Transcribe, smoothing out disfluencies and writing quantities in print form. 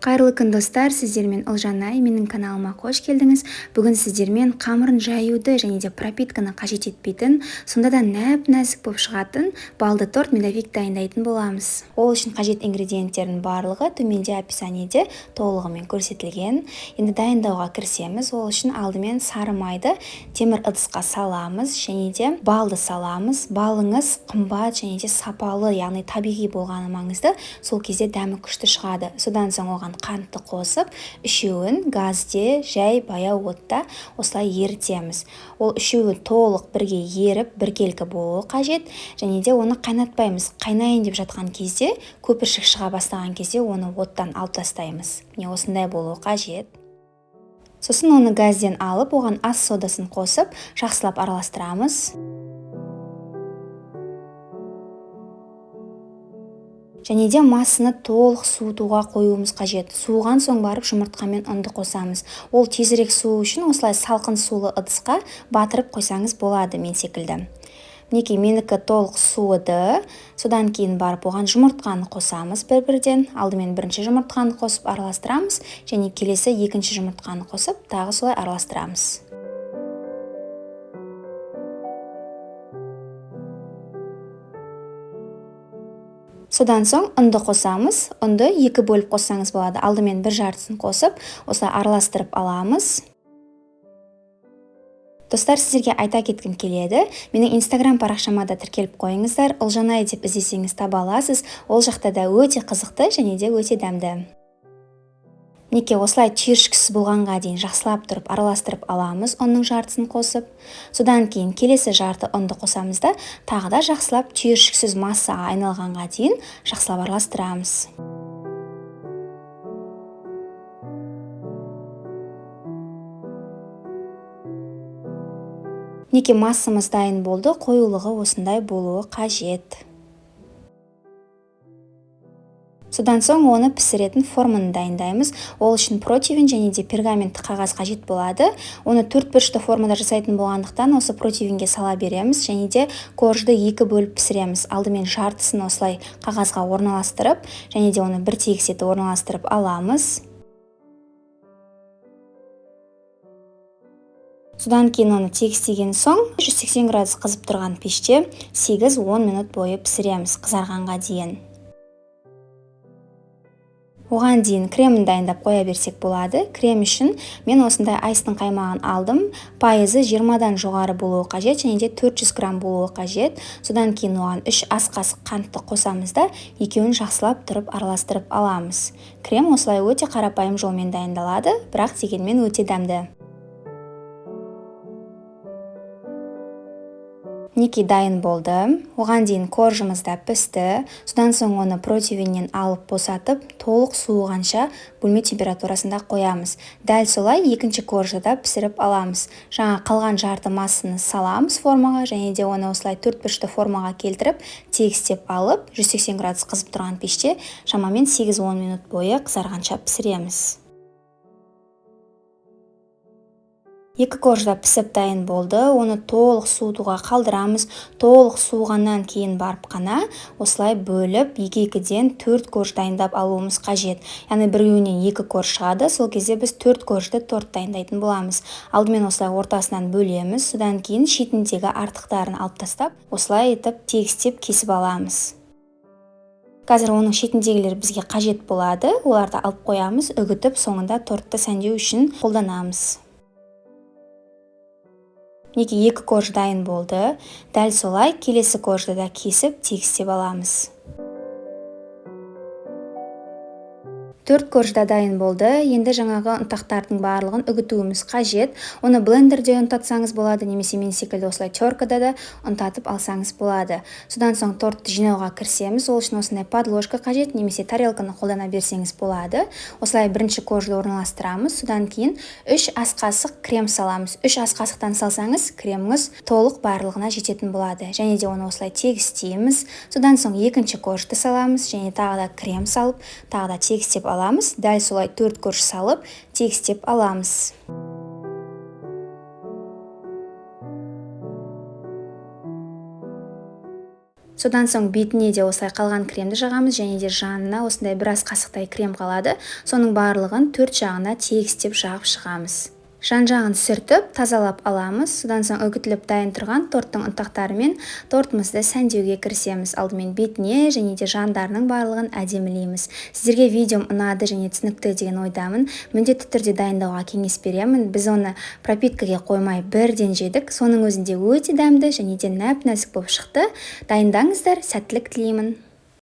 Қайырлы күн, достар! Сіздермен Ұлжанай. Менің каналыма қош келдіңіз. Бүгін сіздермен қамырын жаюды және де пропитканы қажет етпейтін, сонда да нәп-нәзік болып шығатын балды торт медовик дайындайтын боламыз. Ол үшін қажет ингредиенттердің барлығы төменде описаниеде толығымен көрсетілген. Енді дайындауға кірісеміз. Ол үшін алдымен сары майды темір ыдысқа саламыз және де балды саламыз. Балыңыз қымбат және де сапалы, яғни табиғи болғаны маңызды, сол кезде дәмі күшті шығады. Содан соң оған қантты қосып, үшеуін газде жай баяу отта осылай ерітеміз. Ол үшеуі толық бірге еріп, біркелкі болуы қажет. Және де оны қайнатпаймыз. Қайнайын деп жатқан кезде, көпіршік шыға бастаған кезде оны оттан алып тастаймыз. Міне, осындай болуы қажет. Сосын оны газден алып, оған ас содасын қосып, жақсылап араластырамыз. Және де массаны толық суытуға қоюымыз қажет. Суыған соң барып жұмыртқа мен ұнды қосамыз. Ол тезірек суу үшін осылай салқын сулы ыдысқа батырып қойсаңыз болады, мен секілді. Мінекей, менікі толық суыды. Содан кейін барып оған жұмыртқаны қосамыз бір-бірден. Алдымен бірінші жұмыртқаны қосып араластырамыз және келесі екінші жұмыртқаны қосып тағы солай араластырамыз. Содан соң ұнды қосамыз. Ұнды екі бөліп қоссаңыз болады. Алдымен бір жартысын қосып, осылай араластырып аламыз. Достар, сіздерге айта кеткім келеді. Менің Инстаграм парақшама да тіркеліп қойыңыздар. Ұлжанай деп іздесеңіз таба аласыз. Ол жақта да өте қызықты және де өте дәмді. Мінекей, осылай түйіршіксіз болғанға дейін жақсылап тұрып араластырып аламыз ұнның жартысын қосып. Содан кейін келесі жарты ұнды қосамыз да, тағы да жақсылап түйіршіксіз массаға айналғанға дейін жақсылап араластырамыз. Мінекей, массамыз дайын болды, қоюлығы осындай болуы қажет. Содан соң оны пісіретін форманы дайындаймыз. Ол үшін противень және де пергаментті қағаз қажет болады. Оны төрт бұрышты формада жасайтын болғандықтан осы противеньге сала береміз және де коржды екі бөліп пісіреміз. Алдымен жартысын осылай қағазға орналастырып, және де оны бір тегіс етіп орналастырып аламыз. Содан кейін оны тегістеген соң 180 градус қызып тұрған пеште 8-10 минут бойы пісіреміз қызарғанға дейін. Оған дейін кремін дайындап қоя берсек болады. Крем үшін мен осындай айстың қаймағын алдым. Пайызы 20-дан жоғары болуы қажет және де 400 грамм болуы қажет. Содан кейін оған 3 ас қасық қантты қосамыз да, екеуін жақсылап тұрып араластырып аламыз. Крем осылай өте қарапайым жолмен дайындалады, бірақ дегенмен өте дәмді. Мінекей, дайын болды. Оған дейін коржымыз да пісті. Содан соң оны противеннен алып босатып, толық суығанша бөлме температурасында қоямыз. Дәл солай екінші коржды да пісіріп аламыз. Жаңа қалған жарты массаны саламыз формаға және де оны осылай төрт бұрышты формаға келтіріп, тегістеп алып, 180 градус қызып тұрған пеште шамамен 8-10 минут бойы қызарғанша пісіреміз. Екі корж да пісіп дайын болды. Оны толық суытуға қалдырамыз. Толық суығаннан кейін барып қана осылай бөліп екі-екіден 4 корж дайындап алуымыз қажет. Яғни біреуінен 2 корж шығады. Сол кезде біз 4 коржды торт дайындайтын боламыз. Алдымен осылай ортасынан бөлеміз. Содан кейін шетіндегі артықтарын алып тастап, осылай етіп тегістеп кесіп аламыз. Қазір оның шетіндегілер бізге қажет болады. Оларды алып қоямыз, үгітіп, соңында тортты сәндеу үшін қолданамыз. Мінекей, екі корж дайын болды. Дәл солай келесі коржды да кесіп, тегістеп аламыз. 4 корж да дайын болды. Енді жаңағы ұнтақтардың барлығын үгітуіміз қажет. Оны блендерде ұнтатсаңыз болады, немесе мен секілді осылай теркада да ұнтатып алсаңыз болады. Содан соң тортты жинауға кірісеміз. Ол үшін осындай подложка қажет, немесе тарелканы қолдана берсеңіз болады. Осылай бірінші коржды орналастырамыз. Содан кейін 3 ас қасық крем саламыз. 3 ас қасықтан салсаңыз, креміңіз толық барлығына жететін болады. Және де оны осылай тегістейміз. Содан соң екінші коржды саламыз және тағы да крем салып, тағы да тегістеп аламыз. Дәл солай 4 корж салып, тегістеп аламыз. Содан соң бетіне де осылай қалған кремді жағамыз және де жанына осындай біраз қасықтай крем қалады. Соның барлығын төрт жағына тегістеп жағып шығамыз. Жан-жағын сүртіп, тазалап аламыз. Содан соң үгітіліп дайын тұрған торттың ұнтақтарымен тортымызды сәндеуге кірісеміз. Алдымен бетіне және де жандарының барлығын әдемілейміз. Сіздерге видеом ұнады және түсінікті деген ойдамын. Міндетті түрде дайындауға кеңес беремін. Біз оны пропиткаға қоймай бірден жедік. Соның өзінде өте дәмді және де нәп-нәзік болып шықты. Дайындаңыздар, сәттілік тілеймін.